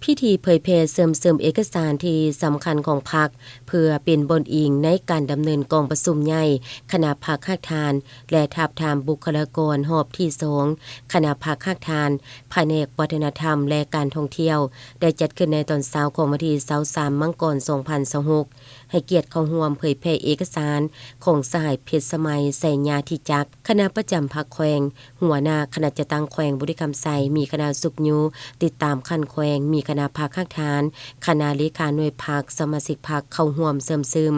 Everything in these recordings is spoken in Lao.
ພິທີເຜີຍແຜ່ເຊື່ອມຊຶມເອກະສານທີ່ສຳຄັນຂອງພັກ ເພື່ອເປັນບ່ອນອີງໃນການດຳເນີນກອງປະຊຸມໃຫຍ່ຄະນະພັກຮາກຖານ ແລະ ທາບທາມບຸກຄະລາກອນຮອບທີສອງ ຄະນະພັກຮາກຖານ ພະແນກວັດທະນະທຳ ແລະ ການທ່ອງທ່ຽວ ໄດ້ຈັດຂຶ້ນໃນຕອນເຊົ້າຂອງວັນທີຊາວສາມ ມັງກອນ ສອງພັນຊາວຫົກ ໃຫ້ກຽດເຂົ້າຮ່ວມເຜີຍແຜ່ເອກະສານຂອງສະຫາຍເພັດສະໄໝ ໄຊຍາທິຈັກ ຄະນະປະຈຳພັກແຂວງ, ຫົວໜ້າຄະນະຈັດຕັ້ງແຂວງບໍລິຄຳໄຊ, ມີຄະນະຊຸກຍູ້ຕິດຕາມຂັ້ນແຂວງ, ມີຄະນະພັກຮາກຖານ, ຄະນະເລຂາໜ່ວຍພັກ, ສະມາຊິກພັກເຂົ້າຮ່ວມເຊື່ອມຊຶມ.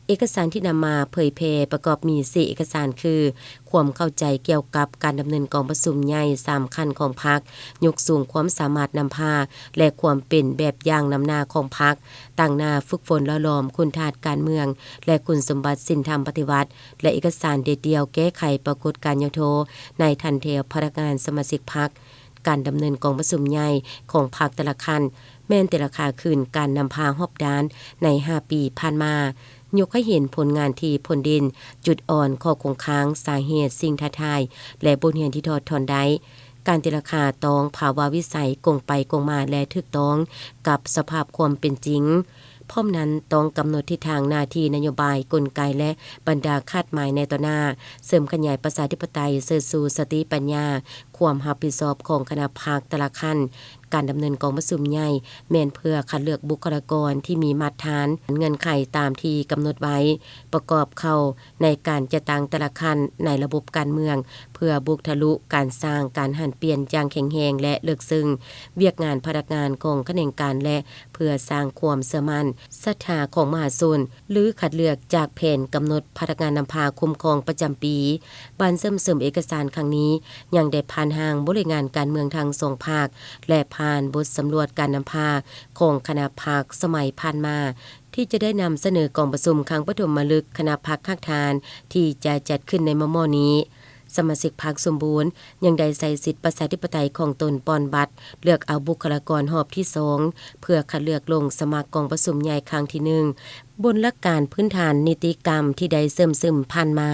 ເອກະສານທີ່ນຳມາເຜີຍແຜ່ປະກອບມີສີ່ເອກະສານຄື ຄວາມເຂົ້າໃຈກ່ຽວກັບການດຳເນີນກອງປະຊຸມໃຫຍ່ສາມຂັ້ນຂອງພັກ, ຍົກສູງຄວາມສາມາດນຳພາ ແລະ ຄວາມເປັນແບບຢ່າງນຳໜ້າຂອງພັກ, ຕັ້ງໜ້າຝຶກຝົນຫຼໍ່ຫຼອມຄຸນທາດການເມືອງ ແລະ ຄຸນສົມບັດສິນທຳປະຕິວັດ ແລະ ເອກະສານເດັດດ່ຽວແກ້ໄຂປາກົດການຫຍໍ້ທໍ້ໃນຖັນແຖວພະນັກງານສະມາຊິກພັກ. ການດຳເນີນກອງປະຊຸມໃຫຍ່ຂອງພັກແຕ່ລະຂັ້ນ ແມ່ນແຕ່ລະຂາຂຶ້ນການນຳພາຮອບດ້ານໃນຫ້າປີຜ່ານມາ ຍົກໃຫ້ເຫັນຜົນງານທີ່ພົ້ນເດັ່ນ, ຈຸດອ່ອນ, ຂໍ້ຄົງຄ້າງ, ສາເຫດ, ສິ່ງທ້າທາຍ ແລະ ບົດຮຽນທີ່ຖອດຖອນໄດ້. ການຕີລາຄາຕ້ອງພາວະວິໄສກົງໄປກົງມາ ແລະ ຖືກຕ້ອງກັບສະພາບຄວາມເປັນຈິງ. ພ້ອມນັ້ນ, ຕ້ອງກຳນົດທິດທາງໜ້າທີ່ນະໂຍບາຍ, ກົນໄກ ແລະ ບັນດາຄາດໝາຍໃນຕໍ່ໜ້າ, ເສີມຂະຫຍາຍປະຊາທິປະໄຕ, ເຊີດຊູສະຕິປັນຍາ, ຄວາມຮັບຜິດຊອບຂອງຄະນະພັກແຕ່ລະຂັ້ນ. ການດຳເນີນກອງປະຊຸມໃຫຍ່ ແມ່ນເພື່ອຄັດເລືອກບຸກຄະລາກອນທີ່ມີມາດຖານ, ເງື່ອນໄຂຕາມທີ່ກຳນົດໄວ້, ປະກອບເຂົ້າໃນການຈັດຕັ້ງແຕ່ລະຂັ້ນໃນລະບົບການເມືອງ, ເພື່ອບຸກທະລຸການສ້າງການຫັນປ່ຽນຢ່າງແຂງແຮງ ແລະ ເລິກເຊິ່ງວຽກງານພະນັກງານຂອງຂະແໜງການ ແລະ ເພື່ອສ້າງຄວາມເຊື່ອໝັ້ນ, ສັດທາຂອງມະຫາຊົນ ຫຼື ຄັດເລືອກຈາກແຜນກຳນົດພະນັກງານນຳພາຄຸ້ມຄອງປະຈຳປີ. ການເຊື່ອມຊຶມເອກະສານຄັ້ງນີ້ ຍັງໄດ້ຜ່ານຮ່າງບໍລິງານການເມືອງທັງສອງພາກ ແລະ ຜ່ານບົດສຳຫຼວດການນຳພາຂອງຄະນະພັກສະໄໝຜ່ານມາ ທີ່ຈະໄດ້ນຳສະເໜີກອງປະຊຸມຄັ້ງປະຖົມມະລຶກຄະນະພັກຮາກຖານ ທີ່ຈະຈັດຂຶ້ນໃນມໍ່ໆນີ້. ສະມາຊິກພັກສົມບູນຍັງໄດ້ໃຊ້ສິດປະຊາທິປະໄຕຂອງຕົນປ່ອນບັດເລືອກເອົາບຸກຄະລາກອນຮອບທີສອງ ເພື່ອຄັດເລືອກລົງສະໝັກກອງປະຊຸມໃຫຍ່ຄັ້ງທີໜຶ່ງ ບົນຫຼັກການພື້ນຖານນິຕິກຳທີ່ໄດ້ເຊື່ອມຊຶມຜ່ານມາ.